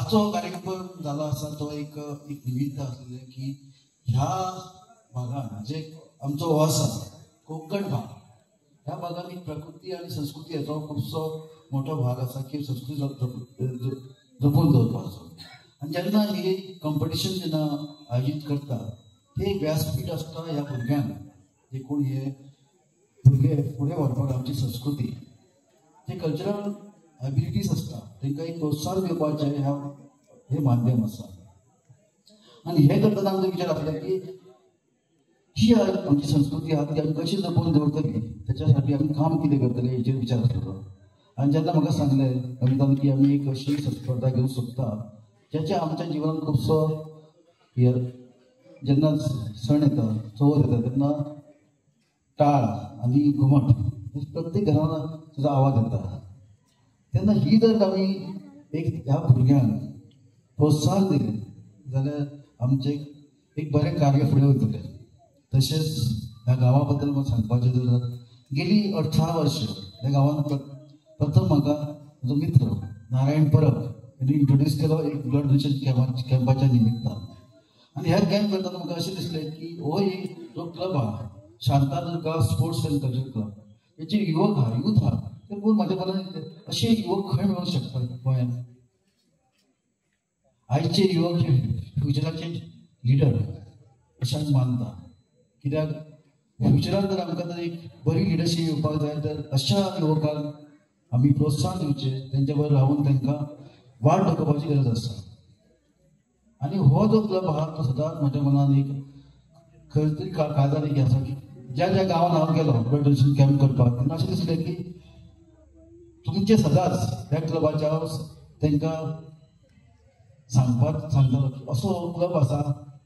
आजचो कार्यक्रम जालो आसा तो एक एक निमित्त आसलें की ह्या भागान जे आमचो हो आसा कोंकण भाग, ह्या भागान एक प्रकृती आनी संस्कृती हाचो खुबसो मोठो भाग आसा की संस्कृती जपून दवरपाचो. आनी जेन्ना ही कंपिटिशन जेन्ना आयोजीत करता ते एक व्यासपीठ आसता ह्या भुरग्यांक, देखून हे भुरगे फुडें व्हरपाक आमची संस्कृती ते कल्चरल एबिलिटीज आसता तांकां एक प्रोत्साहन दिवपाचें ह्या हें माध्यम आसा. आनी हें करतना आमचो विचार आसलो की ही आमची संस्कृती आहा ती आमी कशी जपून दवरतली, त्याच्या साठी आमी काम कितें करतले हेचेर विचार आसलो. आनी जेन्ना म्हाका सांगलें अमितान की आमी एक अशी स्पर्धा घेवंक सोदता ज्याच्या आमच्या जिवनात खुबसो जेन्ना सण येता, चवथ येता तेन्ना टाळ आनी घुमट प्रत्येक घरान ताजो आवाज येता, तेन्ना ही जर आमी एक ह्या भुरग्यांक प्रोत्साहन दिलें जाल्यार आमचें एक बरें कार्य फुडें वयतलें. तशेंच ह्या गांवा बद्दल म्हाका सांगपाचें जाल्यार गेली 18 वर्स ह्या गांवांत प्रथम म्हाका म्हजो मित्र नारायण परब हेणी इंट्रोड्यूस केलो एक ब्लड डोनेशन कॅम्पाच्या निमित्तान. आनी ह्या कॅम्प करतना म्हाका अशें दिसलें की हो एक जो क्लब आहा Shantadurga sports and culture club, हेचे युवक आहा, यूथ आहा, ते पळोवन म्हाज्या मनान अशे युवक खंय मेळूंक शकता गोंयांत. आयचे युवक हे फ्युचराचे लिडर अशें आमी मानता, कित्याक फ्युचरान जर आमकां जर एक बरी लिडरशीप येवपाक जाय तर अशा युवकांक आमी प्रोत्साहन दिवचें, तेंच्या बरोबर रावून तांकां वाट दाखोवपाची गरज आसा. आनी हो जो क्लब आहा तो सदांच म्हज्या मनान एक खंय तरी काळजान एक आसा की ज्या ज्या गांवान हांव गेलो ब्लड डोनेशन कॅम्प करपाक तेन्ना अशें दिसलें की तुमचें सदांच ह्या क्लबाच्या हांव तांकां सांगपाक सांगतालो की असो हो क्लब आसा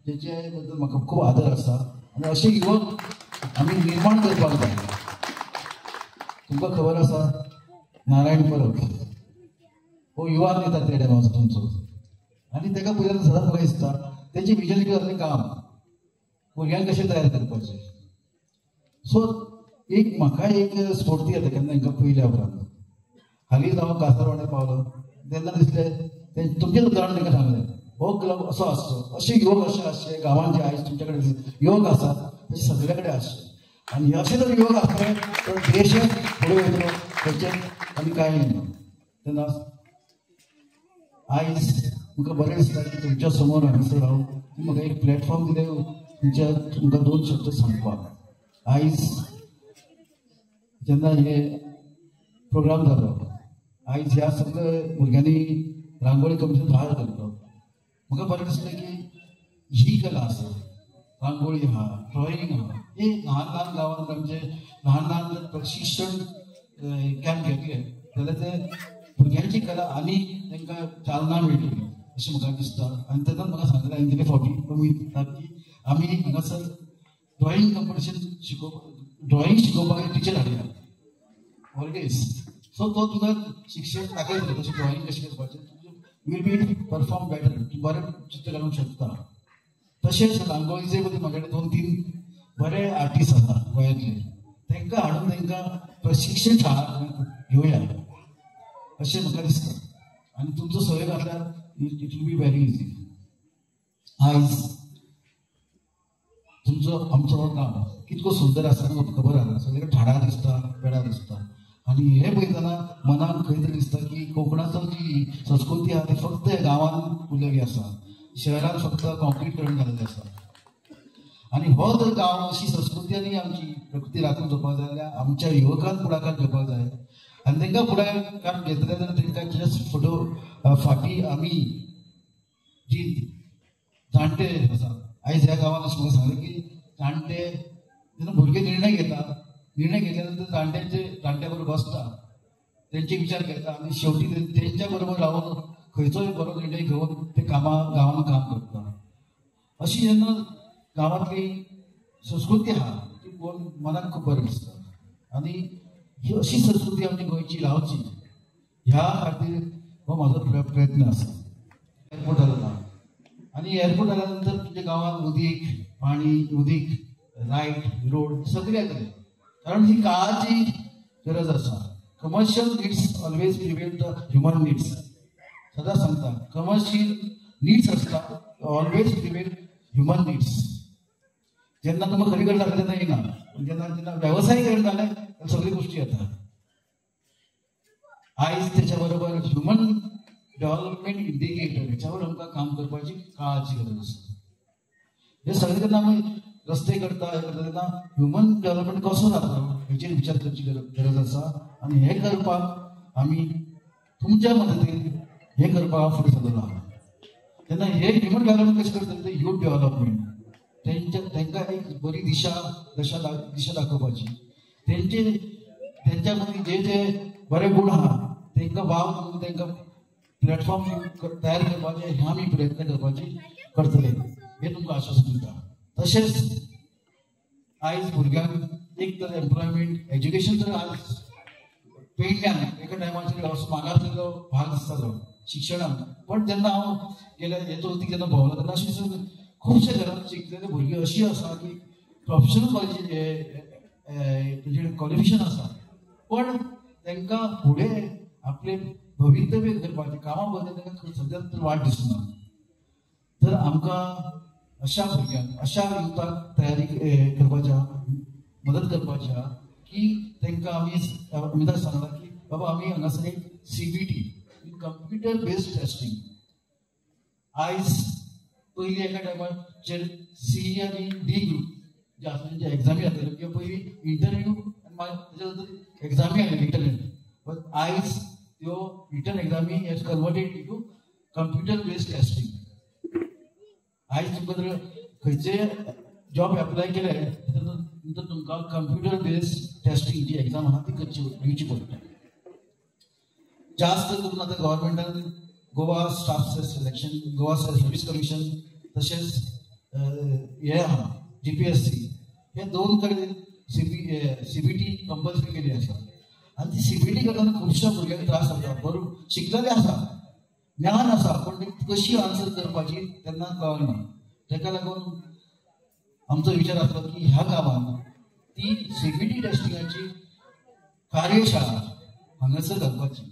जेचे बद्दल म्हाका खूब आदर आसा आनी अशे युवक आमी निर्माण करपाक जाय. तुमकां खबर आसा नारायण परब हो युवा नेता त्या टायमाचो तुमचो, आनी ताका पयल्यान सदांच म्हाका दिसता तेजें विजन कितें आसलें काम भुरग्यांक कशें तयार करपाचें. सो एक म्हाका एक स्फूर्ती येता केन्ना हांकां पयल्या उपरांत. हालींच हांव कासारवाड्यार पावलो तेन्ना दिसलें तें तुमचेच उदाहरण तांकां सांगलें, हो क्लब असो आसचो, अशे युवक अशे आसचे गांवांत जे आयज तुमच्या कडेन युवक आसात तशे सगळे कडेन आसचे आनी अशे जर युवक आसले तर देश फुडें वयतलो तेचें आनी कांय ना. तेन्ना आयज म्हाका बरें दिसता की तुमच्या समोर हांगासर हांव म्हाका एक प्लॅटफॉर्म दिलें तुमच्या तुमकां दोन शब्द सांगपाक. आयज जेन्ना हे प्रोग्राम जालो आयज ह्या सगळे भुरग्यांनी रांगोळी कंपिटिशन भाग घेतलो, म्हाका बरें दिसलें की ही कला आसा, रांगोळी आहा, ड्रॉइंग आहा, हे ल्हान ल्हान गांवांत आमचे ल्हान ल्हान प्रशिक्षण कॅम्प घेतले जाल्यार ते भुरग्यांची कला आनी तांकां चालना मेळटली अशें म्हाका दिसता. आनी तेन्ना म्हाका सांगलें हांवें गेले फावटी उमेद की आमी हांगासर ड्रॉइंग कंपिटिशन ड्रॉइंग शिकोवपाक टिचर हाडया ऑलवेज. सो तो तुका शिक्षक दाखयतलो तशें ड्रॉइंग कशें करपाचें, will be perform better, तूं बरें चित्र काडूंक शकता. तशेंच रांगोळीचे बद्दल म्हाजे कडेन 2-3 बरे आर्टिस्ट आसा गोंयांतले, तांकां हाडून तांकां प्रशिक्षण शाळा घेवया अशें म्हाका दिसता. आनी तुमचो सहयोग आसल्यार it will be very easy. आयज तुमचो आमचो हो गांव कितको सुंदर आसा तुमकां खबर आसा, सगळे कडेन झाडां दिसता, पेडां दिसता आनी हें पळयतना मनाक खंय तरी दिसता की कोंकणाचो जी संस्कृती आहा ती फक्त ह्या गांवांत उरलेली आसा, शहरांत फक्त कॉन्क्रीट करून जाल्लें आसा. आनी हो जर गांव अशी संस्कृती आनी आमची प्रकृती राखून दवरपाक जाय जाल्यार आमच्या युवकान फुडाकार घेवपाक जाय आनी तांकां फुडाकार घेतले जाल्यार तांकां जस्ट फोटो फाटीं आमी जी जाणटे आसा आयज ह्या गांवांत अशें म्हाका सांगलें की जाणटे जेन्ना भुरगे निर्णय घेता, निर्णय घेतल्या नंतर जाणट्यांचे जाणट्या बरोबर बसता, तेंचे विचार घेता आनी शेवटी तेंच्या बरोबर रावन खंयचोय बरो निर्णय घेवन ते कामां गांवांत काम करता. अशी जेन्ना गांवांतली संस्कृती आहा ती पळोवन मनाक खूब बरें दिसता आनी ही अशी संस्कृती आमची गोंयची रावची ह्या खातीर हो म्हाजो प्रयत्न आसा. एअरपोर्ट जालो ना आनी एअरपोर्ट जाल्या नंतर तुमच्या गांवांत उदीक, पाणी, उदीक, लायट, रोड सगळें येतलें, कारण ही काळाची गरज आसा. Commercial needs always prevail the human needs. सदांच सांगता कमर्शियल नीड्स आसता ऑलवेज प्रिवेल ह्युमन नीड्स. जेन्ना तुमकां खरी गरज लागली तेन्ना येना, जेन्ना जेन्ना वेवसायीक गरज जालें तेन्ना सगळी गोश्टी येता. आयज तेच्या बरोबर ह्युमन डेव्हलपमेंट इंडिकेटर हेच्यावर आमकां काम करपाची काळाची गरज आसा. हे सगळे जेन्ना आमी रस्ते करता हे करता तेन्ना ह्युमन डेव्हलपमेंट कसो जाता हेचेर विचार करची गरज आसा. आनी हे करपाक आमी तुमच्या मदतीन हे करपाक फुडें सरलेलो आहा. तेन्ना हे ह्युमन डेव्हलपमेंट कशें करतले ते यूथ डेव्हलपमेंट, तेंच्या तांकां एक बरी दिशा दशा दिशा दाखोवपाची, तेंचे तेंच्या मदीं जे जे बरे गूण आहा तांकां वाव दिवन तांकां प्लॅटफॉर्म तयार करपाचे हे आमी प्रयत्न करपाची करतले हे तुमकां आश्वासन दिता. तशेंच आयज भुरग्यांक एक तर एम्प्लॉयमेंट एज्युकेशन तर आज पेडल्यान एका टायमाचेर असो मागासलेलो भाग आसतालो शिक्षणाक, पण जेन्ना हांव गेल्या हे चवथीक जेन्ना भोंवलो तेन्ना अशें खुबशे घरांत शिकलेले भुरगीं अशी आसा की प्रोफेशनल कॉलेजी तेजें क्वॉलिफिकेशन आसा, पण तांकां फुडें आपले भवितव्य करपाचें कामां बद्दल तांकां सद्या तर वाट दिसना. तर आमकां अशा भुरग्यांक अशा युथाक तयारी करपाची आहा, मदत करपाची आहा की तांकां आमी अमिताक सांगलां की बाबा आमी हांगासर एक CBT computer based testing. आयज पयलीं एका टायमाचेर सी आनी डी ग्रुप जे आसा तेंचे एग्जामी जाताल्यो किंवा पयलीं इंटरव्यू आनी मागीर तेच्या नंतर एग्जामी आयल्यो रिटर्न, बट आयज त्यो return examinee has converted into computer based testing. आयज तुमकां जर खंयचे जॉब एप्लाय केले नंतर तुमकां कंप्युटर बेस्ड टेस्टिंग जी एग्जाम आहा ती करची दिवची पडटा. जास्त करून आतां गव्हर्मेंटान Goa staff selection, Goa service commission तशेंच हे आहा GPSC हे दोन कडेन CBT compulsory केली आसा. आनी ती CBT करतना खुबश्या भुरग्यांक त्रास जाता. बरोबर शिकलेले आसा, ज्ञान आसा, पूण ती कशी आन्सर करपाची तेन्ना कळना. ताका लागून आमचो विचार आसलो की ह्या गांवांत ती CBT टेस्टिंगाची कार्यशाळा हांगासर घालपाची,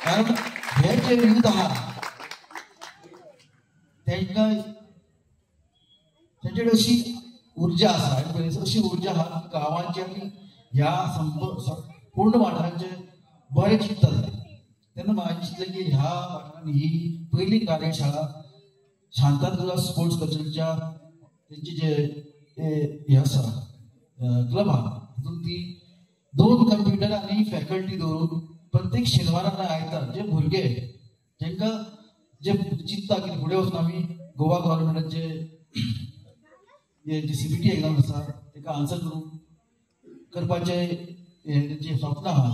कारण हे जे यूथ आहा तांकां तेंचे कडेन अशी उर्जा आसा, अशी उर्जा आहा की गांवांची आनी ह्या पूर्ण वाठारांचे बरें चिंतता जाय. तेन्ना म्हाका दिसलें की ह्या वाठारांत ही पयली कार्यशाळा शांतादुर्गा स्पोर्ट्स कल्चरच्या तेंचे जे हे आसा क्लब आहा तितून ती 2 कंप्युटर आनी फॅकल्टी दवरून प्रत्येक शेनवारा आनी आयतार जे भुरगे तांकां जे चिंतता की फुडें वचून आमी गोवा गव्हर्मेंटाचे जे CBT exam आसा ताका आन्सर करूंक करपाचें तेंचें स्वप्न आहा,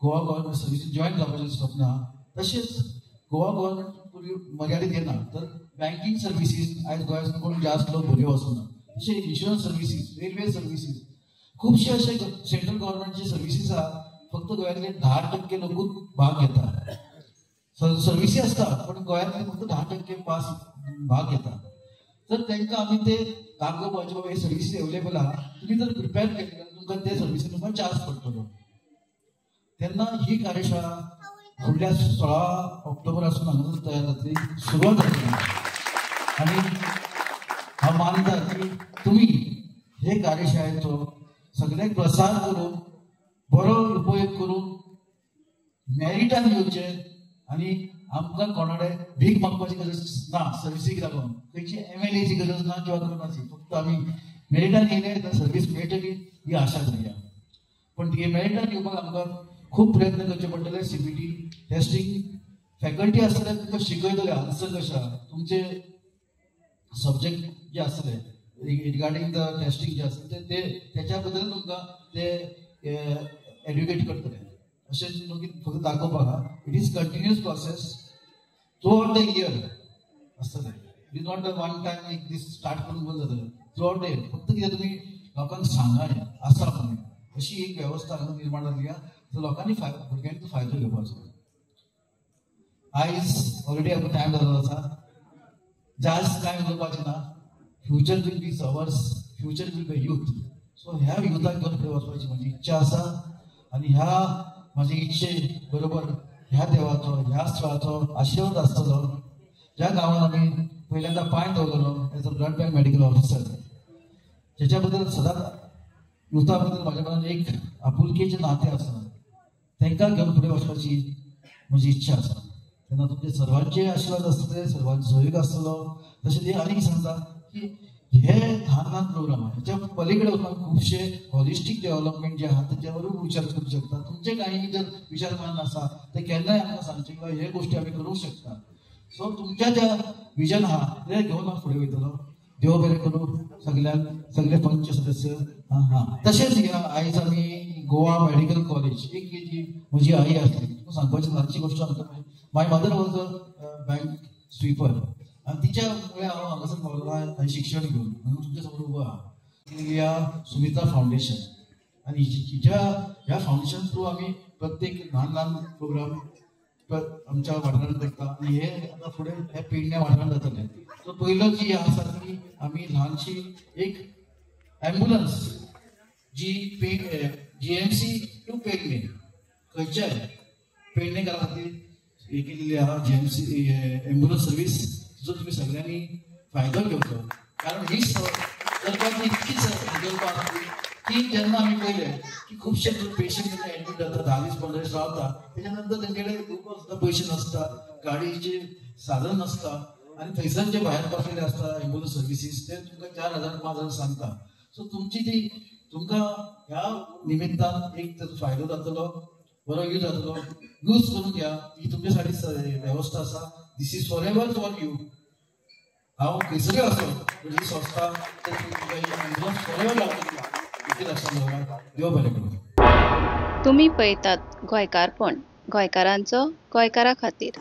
गोवा गव्हर्मेंट सर्विसीन जॉयन जावपाचें स्वप्न आहा. तशेंच गोवा गव्हर्मेंट मर्यादीत येना तर बँकींग सर्विसीस आयज गोंयांत कोण जास्त लोक भुरगे वचना, तशें इन्शुरन्स सर्विसीस, रेल्वे सर्विसीस, खुबशे अशे सेंट्रल गव्हर्मेंटचे सर्विसीस आहा फक्त गोंयांतले 10% लोकूच भाग घेता. सर्विसी आसता पण गोंयांतले फक्त 10% पास भाग घेता. तर तांकां आमी ते दाखोवपाचें बाबा हे सर्विसीस अवेलेबल आहा, तुमी जर प्रिपेर केले जाल्यार तुमकां ते सर्विसीन तुमकां चान्स पडटलो. तेन्ना ही कार्यशाळा फुडल्या 16 ऑक्टोबरासून हांगासर तयार जातली, सुरवात जातली. आनी हांव मानता की तुमी हे कार्यशाळेचो सगळ्यांक प्रसार करून बरो उपयोग करून मेरिटान येवचें आनी आमकां कोणा कडेन भीक मागपाची गरज ना, सर्विसीक लागून खंयची MLAची गरज ना किंवा कोणाची, फक्त आमी मेरिटान येयले तर सर्वीस मेळटली ही आशा धरया. पण ती मेरिटान येवपाक आमकां खूब प्रयत्न करचे पडटले. CBT testing faculty आसतले तुमकां शिकयतले आन्सर कशें आहा, तुमचे सब्जेक्ट जे आसतले रिगार्डींग the testing जे आसतले ते तेच्या बद्दल तुमकां ते एड्युकेट करतले. अशें न्हू की फक्त दाखोवपाक आहा, it is continuous process throughout the year आसतलें. It is not the one time एक दीस स्टार्ट करून बंद जातलें, थ्रू आउट the year. फक्त कितें तुमी लोकांक सांगा हें आसा म्हणून अशी एक वेवस्था हांगा निर्माण जाली आहा, सो लोकांनी भुरग्यांनी फायदो घेवपाचो. आयज ऑलरेडी आमकां टायम जाल्लो आसा, जास्त कांय उलोवपाचें ना. Future will be ours, future will be youth. So ह्या युथाक घेवन फुडें वचपाची म्हजी इच्छा आसा आनी ह्या म्हजे इच्छे बरोबर ह्या देवाचो ह्या स्थळाचो आशिर्वाद आसतलो. ज्या गांवान आमी पहिल्यांदा पांय दवरलो as a blood bank medical officer, ज्याच्या बद्दल सदांच युथा बद्दल म्हाज्या मनान एक आपुलकेचें नातें आसा, तांकां घेवन फुडें वचपाची म्हजी इच्छा आसा. तेन्ना तुमचे सर्वांचे आशिर्वाद आसतले, सर्वांचो सहयोग आसतलो. तशें आनीक सांगता की हे ल्हान ल्हान प्रोग्राम आहा हेच्या पलीकडे वचून खुबशे हॉलिस्टीक डेव्हलपमेंट जे आहा तेच्यावरूय विचार करूंक शकता. तुमचे काही जर विचार मनान आसा ते केन्नाय आमकां सांगचे किंवा हे गोश्टी आमी करूंक शकता. सो तुमच्या ज्या विजन आहा ते घेवन हांव फुडें वयतलो. देव बरें करूं सगल्यांक, सगळे पंच सदस्य. हां हां तशेंच ह्या आयज आमी गोवा मेडिकल कॉलेज एक जी म्हजी आई आसली, तुका सांगपाची ल्हानशी गोश्ट सांगता. My mother was a bank sweeper आनी तिच्या मुळे हांव हांगासर पावलो आनी शिक्षण घेवन म्हणून तुमच्या समोर उबो आहा. ह्या सुमिता फावंडेशन आनी हिच्या ह्या फावंडेशन थ्रू आमी प्रत्येक ल्हान ल्हान प्रोग्राम आमच्या वाठारांत करता आनी हे आतां फुडें हे पेडण्या वाठारांत जातले. सो पयलो जी आसा ती आमी ल्हानशी एक ॲम्ब्युलन्स जी GMC टू पेडणे खंयच्याय पेडणेकारा खातीर हे केलेली आहा GMC ambulance service, जो तुमी सगळ्यांनी फायदो घेवचो. कारण ही सरकारची इतकी संकल्प आसली की जेन्ना आमी पळयलें की खुबशे पेशंट जेन्ना एडमीट जाता 10 दीस 15 दीस रावता, तेच्या नंतर तेंचे कडेन दिवपाक सुद्दां पयशे नासता, गाडयेचे साधन नासता आनी थंयसर जे भायर बसलेले आसता एम्ब्युलन्स सर्विसीस ते तुमकां 4000 5000 सांगता. सो तुमची ती तुमकां ह्या निमित्तान एक ताचो फायदो जातलो, बरो यूज जातलो, यूज करून घ्या. ही तुमच्या साठी वेवस्था आसा. This is for ever for you. हांव खंयसरूय आसो ही संस्था एम्ब्युलन्स फॉर एवर लागतली इतलें लक्षात दवरा. देव बरें करूं. तुमी पळयतात गोंयकारपण, गोंयकारांचो गोंयकारा खातीर.